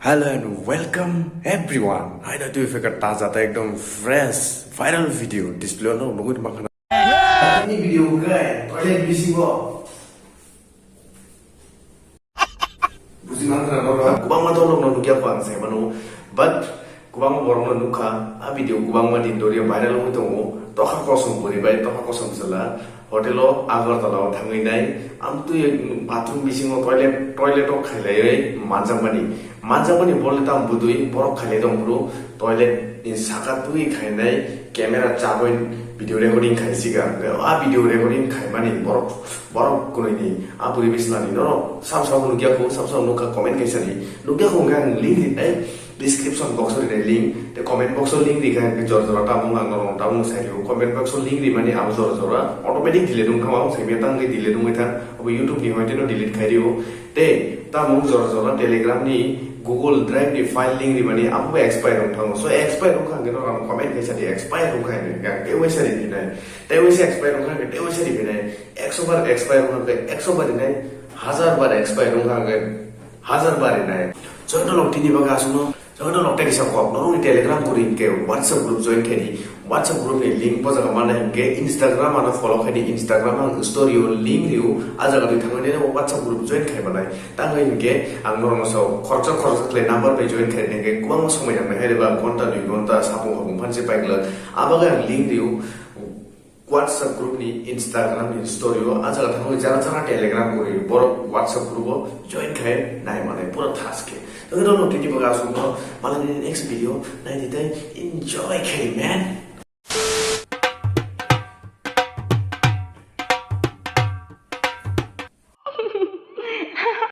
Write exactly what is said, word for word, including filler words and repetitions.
Hello and welcome everyone. Hai da twi fekar taja ta ekdom fresh viral video display no nugui makhana. Ini video kai toilet bisingo. Buji makhana no no kubang ma to no nugya ko ang sai mano. But kubang borok no nukha a video kubang ma din dori viral oi tongo. Tokha kosom puri bai tokha kosom sala. Hotel o Agartala o thangwi nai, amtwi bathroom bisingo toilet, toilet o khailaiwi manjakmani. Manjakmani bole tamo budui borok khailai tong phuru toilet ni saka twi khainai camera chabwi video recording khai siga. A video recording khaimani borok, borok kunui ni a puri bisinani norok sam sam nukya khu, sam sam nukha comment kaisa di. Nukya khu hwnkhe ang link rinai. Description box o rinai link, te comment box o link rikha hwnkhe jora jora tabung ang norok tabung sai rio. Comment box o link rimani abo jora jora automatic delete wng thang, ang saimya tang khe delete wngwi thang. Abo YouTube ni hoi teno delete khai rio. Te tabung jora jora Telegram ni, Google Drive ni file link rimani abo bo expire wng thango. So expire wngkha hwnkhe norok ano comment kaisa di expire wngkha hwnkhe ang tei waisa ri phinai. Tei waisa expire wngkha hwnkhe tei waisa ri phinai. Ekso bar expire wngkha hwnkhe ekso bar rinai. Hajar bar expire wngkha hwnkhe hajar bar rinai. Join no lok tini baga asuno. Join no lok tei kisa kok. Norokni Telegram guri hwnkhe WhatsApp group join khaidi. WhatsApp group ni link bo jaga manai hwnkhe Instagram ano follow khaidi. Instagram ang story o link rio. A jaga twi thangwi nai WhatsApp group join khai manai. Tangwi hwnkhe ang norokno sao khoroksa khoroksa khlai number bai join khaidi hwnkhe kwbangma somoi nangnai hai reba ghonta dui ghonta sapung hapung phansi pai glak. A bagwi ang link rio. WhatsApp group ni Instagram ni story o a jaga thangwi jara jara Telegram guri borok WhatsApp group o join khai nai manai pura thas khe. Tei no tini baga aswk no malani next video nai di tei enjoy khai man.